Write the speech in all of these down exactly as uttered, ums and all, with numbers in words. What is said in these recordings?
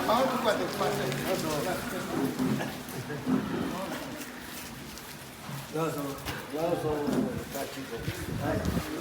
ཨ་ཐུག་པ་དེ་ཕར་ཚད། ལགས་སོ། ལགས་སོ། ལགས་སོ། བཀྲ་ཤིས་བདེ་ལེགས།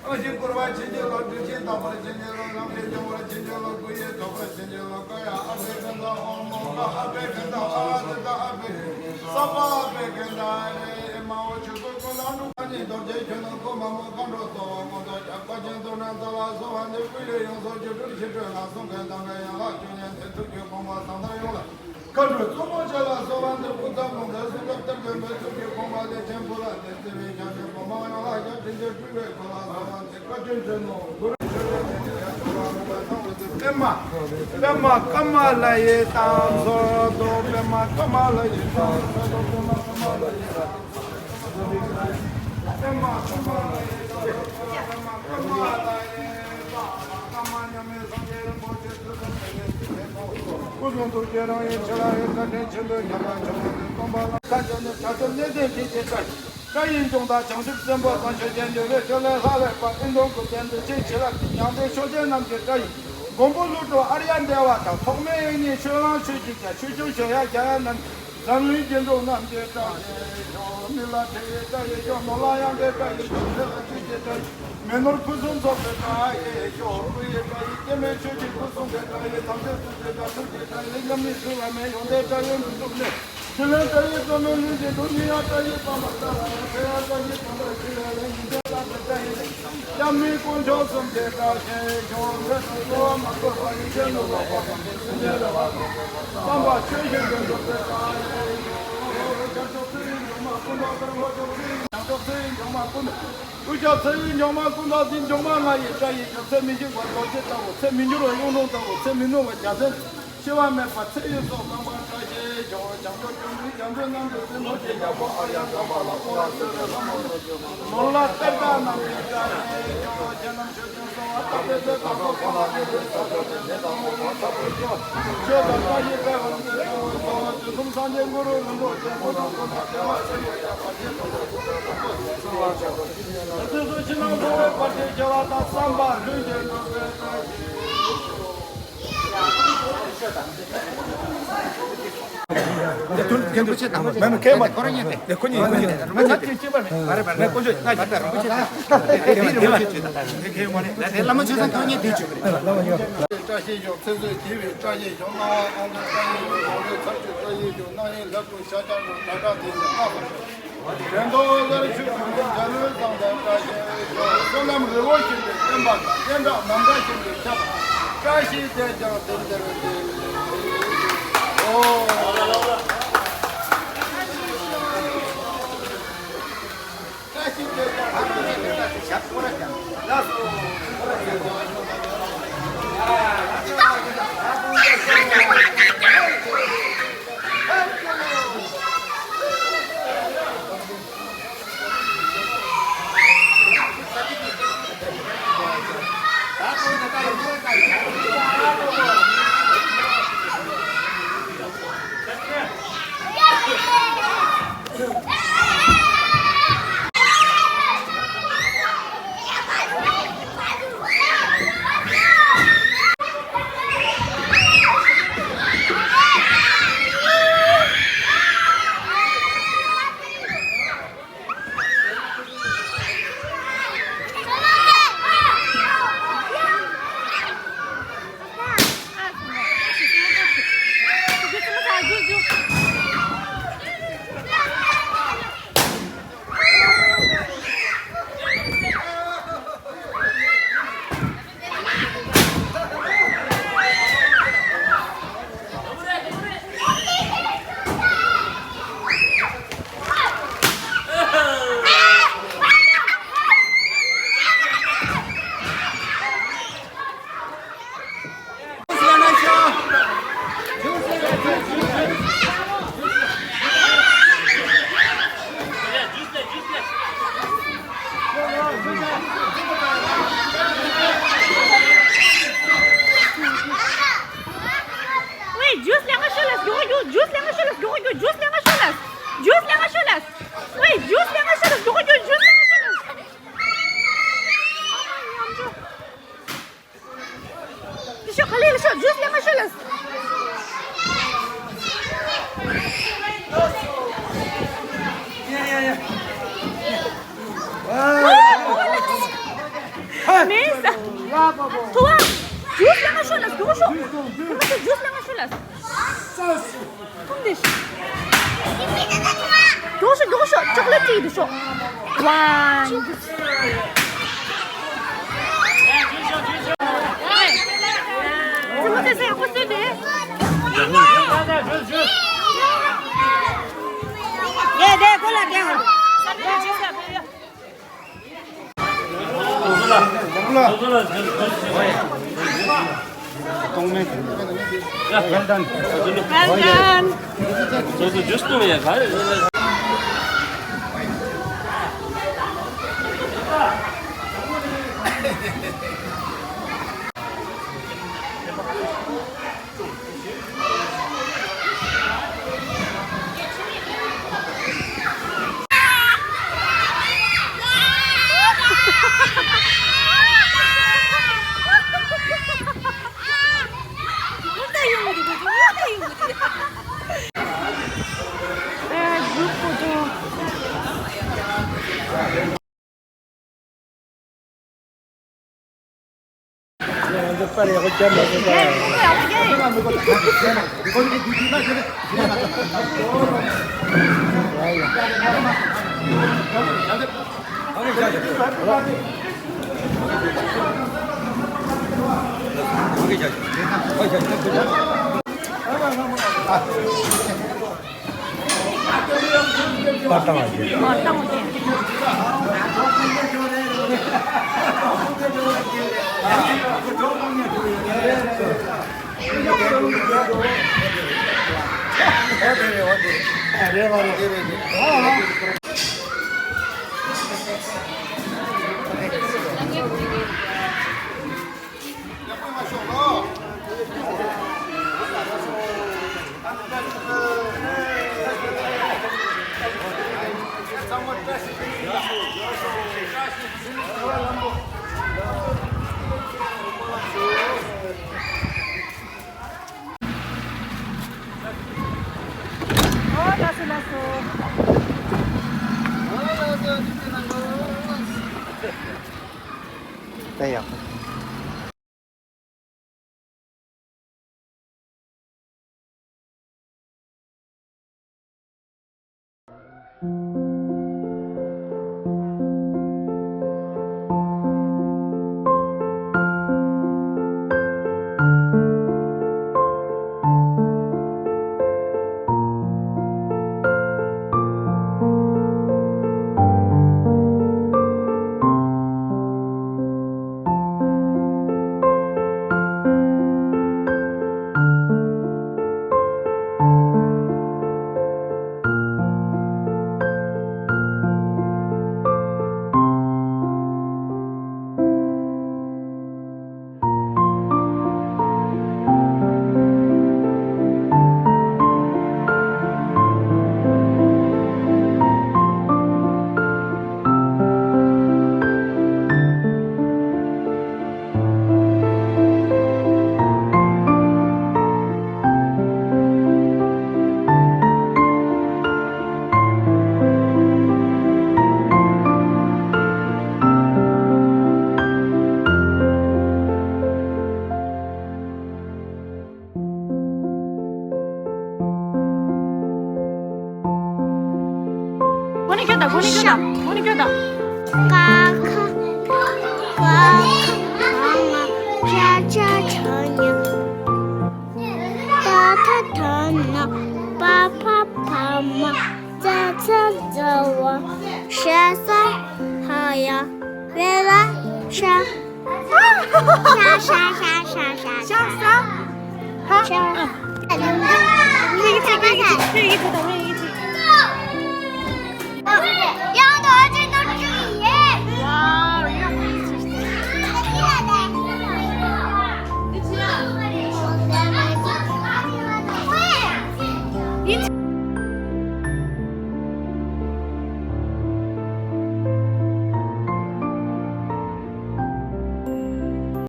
ཨ་ཞེ་བསྐུར་བ་བྱིན་གྱིས་རློབས། བདུད་རྩི་བདག་པོར་བྱིན་གྱིས་རློབས། བདུད་རྩི་བདག་པོར་བྱིན་གྱིས་རློབས། ལམ་འཁྲིད་སྐྱོང་བར་བྱིན་གྱིས་རློབས། སྐུ་ཡི་ཐོག་པར་བྱིན་གྱིས་རློབས། ཀ་ཡ་ཨ་བྷེ་ཀ་ནྡ། ཨོཾ་ཨ་བྷེ་ཀ་ནྡ། ཨ་ཛི་ཏ་ཨ་བྷེ་ཀ་ནྡ། ས་པ་ཨ་བྷེ་ཀ་ནྡ། རེ་མ་འོ་ཆུ་ཀོ་ཀོ་ལ་འབྲུ་ཨ་ནི་རྡོ་རྗེ་ཁྱོད་ནི་ཀོ་མ་མོ་མཁའ་འགྲོ་གཙོ་བོ་མངོན་རྟོགས་རྒྱལ་བ་གཅེན་གཏུབ་ནགས་ཚལ་ལ་གསོལ་བ་འདེབས། སྐུ་ལས་ཡོངས་སུ་གྱུར་ཀྲུང་ཞིག་སྤྲོས་ལ་གསུང་མཁན་དང་ག་ཡན་ལག་བཅུ་གཉིས་ནས་ཐུགས་ཀྱི་དགོངས་པ་བཟང་མཐར་ཡོང་ལ། མཁའ་འགྲོ་གཙོ་མོ་ཆེ་ལ་གསོལ་བ་འདེབས། སྐུ་ཚབ་རླུང་གི་གསུང་སྐབས་གཏེར་སྟོན་པའི་ཐུགས་ཀྱི་དགོངས་པ་ལས་ཆེན་པོ་ལ་དེ་བརྩེ་བའི་ཞབས་ཀྱི་གོ་འཕང་ཡོངས་ལ་ཞབས་དྲུང་ཆེ་སྤྲུལ་པའི་སྐུ་ལ་གསོལ་བ་འདེབས། བཀའ་དྲིན་དྲན་ནོ། གུ་རུ་ཆོས་ཀྱི་དེ་ཡང་གསོལ་བ་འདེབས། པདྨ། པདྨ་ཀ་མ་ལ་ཡི་རྟ་མཆོག་ཏུ། པདྨ་ཀ་མ་ལ་ཡི་རྟ་མཆོག་ཏུ། པདྨ་ཀ་མ་ལ་ཡི་རྟ་མཆོག་ཏུ། པདྨ་ཀ་མ་ལ་ཡི་རྟ་མཆོག་ཏུ། པདྨ་ཀ་མ་ལ་ཡི་རྟ་མཆོག་ཏུ། ཀ་མ་མཉམ་མེད་སངས་རྒྱས་རིན་པོ་ཆེ། སྐུ་གསུང་ཐུགས་ཀྱི་རང་བཞིན་ཆེ་ལ་ཡི་བཀའ་དྲིན་ཆེན་པོས་ཁྱབ་པ་ཆེན་པོ་ནི་སྟོན་པ་ལ། བཀའ་བརྒྱད་ནི་བྱ་སྤྱོད་གནས་བརྟན་ཞིང་གཅེས་པ་ཡི། བཀའ་ཡི་འབྱུང་ལྡན་བྱང་ཆུབ་སེམས་དཔའ་དང་། ཆོས་ཀྱི་འདུལ་བའི་ཆོས་ལས་ལྷག་ལས་པ་ཨིནྡྲ་ཀུ་པེ་ནྡྲ་ཆེ་བྱེ་བྲག་གི་མྱང་འདས་ཆོས་ཅན་རྣམས་ཀྱི་བཀའ་ཡི་མགོན་པོ་ཀླུ་སྒྲུབ་ཨཱརྱ་དེ་བ་དང་། ཐོགས་མེད་དབྱིག་གཉེན་ཆོས་གླང་ཆོས་ཀྱི་རྒྱལ། ཆོས་སྐྱོང་ཞབས་གཡས་རྒྱལ་བ་རྣམས་ཀྱི། འཛམ་གླིང་སྐྱེ་འགྲོ་རྣམས་ཀྱི་བཀྲ་ཤིས་ཤོག་མི་ལ་ཕྲད་པའི་བཀྲ་ཤིས་ཤོག་ནོར་ལ་ཡང་པའི་བཀྲ་ཤིས་ཤོག་ཚེ་ལ་བདེ་སྐྱིད་ཀྱི་བཀྲ་ཤིས། མི་ནོར་ཕུན་སུམ་ཚོགས་པའི་བཀྲ་ཤིས་ཤོག་སྐུ་ཡི་བཀྲ་ཤིས། སྐྱེ་མེད་ཆོས་ཀྱི་སྐུ་གསུང་གི་བཀྲ་ཤིས། དམ་ཚིག་ཐུགས་ཀྱི་བཀྲ་ཤིས། ཐུགས་ཀྱི་བཀྲ་ཤིས། མཉམ་མེད་ཚུལ་ལ་མེད་ཡོན་ཏན་བཀྲ་ཤིས་མི་འགྲུབ་ནས། ཕྱི་ལན་བཀྲ་ཤིས་རྩོལ་མེད་ལྷུན་གྱིས་གྲུབ། ནི་ཡང་བཀྲ་ཤིས་པདྨ་ལྟར་ལ་ཡང་། ཕྱི་ཡང་བཀྲ་ཤིས་པདྨ་ཕྱི་ལས་ལྷུན་གྱིས་གྲུབ། ལྷ་དང་བཀྲ་ཤིས། སྐྱབས་གནས་དཀོན་མཆོག་གསུམ་གྱི་བཀྲ་ཤིས་ཤོག་འདོད་དང་གསོལ་བ་མ་བསྐོར་བར་ཡིད་ཆེས་ནོར་ལ་དཔག་པ་མེད་པའི་སེམས་ཅན་ལ་བཀྲ་ཤིས། བསམ་པ་ཆོས་བཞིན་དུ་འགྲུབ་པའི་བཀྲ་ཤིས་ཤོག་བྱང་ཆུབ་ཚེ་ཡི་འཇོག་མ་ཀུན་ཏུ་བདག། བྱང་ཆུབ་ཚེ་ཡི་འཇོག་མ་ཀུན་ཏུ། སྐུ་ཞབས་ཚེ་ཡི་འཇོག་མ་ཀུན་ཏུ་འཛིན། འཇོག་མ་ལྔ་ཡི་བཀྲ་ཤིས་ཤོག་ཚེ་མི་འཇིག་པ་རྡོ་རྗེ་ལྟ་བུ། ཚེ་མི་འགྱུར་བ་གཡུང་དྲུང་ལྟ་བུ། ཚེ་མི་ནུབ་པ་འཇའ་ཚོན། འཆི་བ་མེད་པ་ཚེ་ཡི་སྲོག་དང་པོ་བཀྲ་ཤིས་ཤོག་བྱང་ཆུབ་སྤྱོད་འགྲོའི་ཡ་མཚན་རྣམས་ཀྱི་སྲིད་མཐར་ཕྱིན། རྒྱལ་པོ་ཨཱརྱ་དམ་པ་ལ་གསོལ་བ་འདེབས། ལྷ་མོ་ནོར་ལྷ་གཏེར་བདག་རྣམས་ཀྱི་བཀྲ་ཤིས་ཤོག་ཁྱེད་རྣམས་ཆོས་ཀྱི་གསང་བ་དག་པའི་ཚེ། དག་པ་གསང་བ་འདུས་པའི་ས་དང་ལྡན་ཚེ་དང་པོ་བ་ཚ་པོ་ཤོག་ཆོས་དང་བཀྲ་ཤིས་དཔལ་བར་མཛད་ཚེ་དང་པོ་དུས་གསུམ་སངས་རྒྱས་གུ་རུ་རིན་པོ་ཆེ་མགོན་དང་མགོན་དང་བདེ་བ་ཆེན་པོ་ཡབ་བར་ཆད་དང་། དུས་གསུམ་ཕྱི་ནང་འཁོར་བའི་བར་ཆད་ཞི་བ་དང་། བསམ་པ་ལྷུན་གྱིས་འགྲུབ་པའི་བཀྲ་ཤིས། བཀྲ་ཤིས་ཤོག་ཚེ་བསོད་སྐྱིད་པའི་བཀྲ་ཤིས་ཤོག་སྣང་བ་སྐོང་པའི་བཀྲ་ཤིས་ཤོག་སྣང་ཡུལ་ལྷ་སྐུ་ཤཱཀྱ་རོ་ད་ཏྲ་དེ་ནི་ལྷ་དང་། དོན་དུ་ལར་ཆོས་ཀྱི་འཇའ་ལུས་བཟང་དང་བཀྲ་ཤིས་ཤོག་བསོད་ནམས་རི་བོ་བཞིན་དུ་བརྟན་པ་དང་། སྤྱན་དྲངས་ནམ་མཁའ་བཞིན་དུ་ཁྱབ་པ། བཀྲ་ཤིས་དེས་ཀྱང་དེང་འདིར་བདེ་ལེགས་ཤོག་བཀྲ་ཤིས་དེས་ཀྱང་དེང་འདིར་བདེ་ལེགས་ཤོག་ཞབས་སྐོར་ར་ཀྱང་ལགས་སོ། ཐུ་བ། ཇུས་ལེན་ག་ཤོག་ལ། མགྱོགས་ཤོག་ཉི་མ་ཚོ་ཇུས་ལེན་ག་ཤོག་ལ། ཁུམ་དེ་ཤོག་མགྱོགས་ཤོག་མགྱོགས་ཤོག་ཅོག་ལེ་ཊི་དེ་ཤོག་ཝ། ཉི་མ་ཚོ་ཡག་པོ་བཟོས་ཏེ། གོ་ནི་ཁྱོད་ད། གོ་ནི་ཁྱོད་ད། གོ་ནི་ཁྱོད་ད། ཀ་ཁ་ག་ཁ་ག་ང་ཅ་ཆ་ཆ་ཉ། ཏ་ཐ་ཐ་ན། པ་ཕ་ཕ་མ། ཙ་ཚ་ཛ་ཝ། ཤ་ས་ཧ་ཡ། བེ་ལ་ཤ། ཤ་ཤ་ཤ་ཤ་ཤ་ཤ། ཤ་ས་ཧ། ཤ།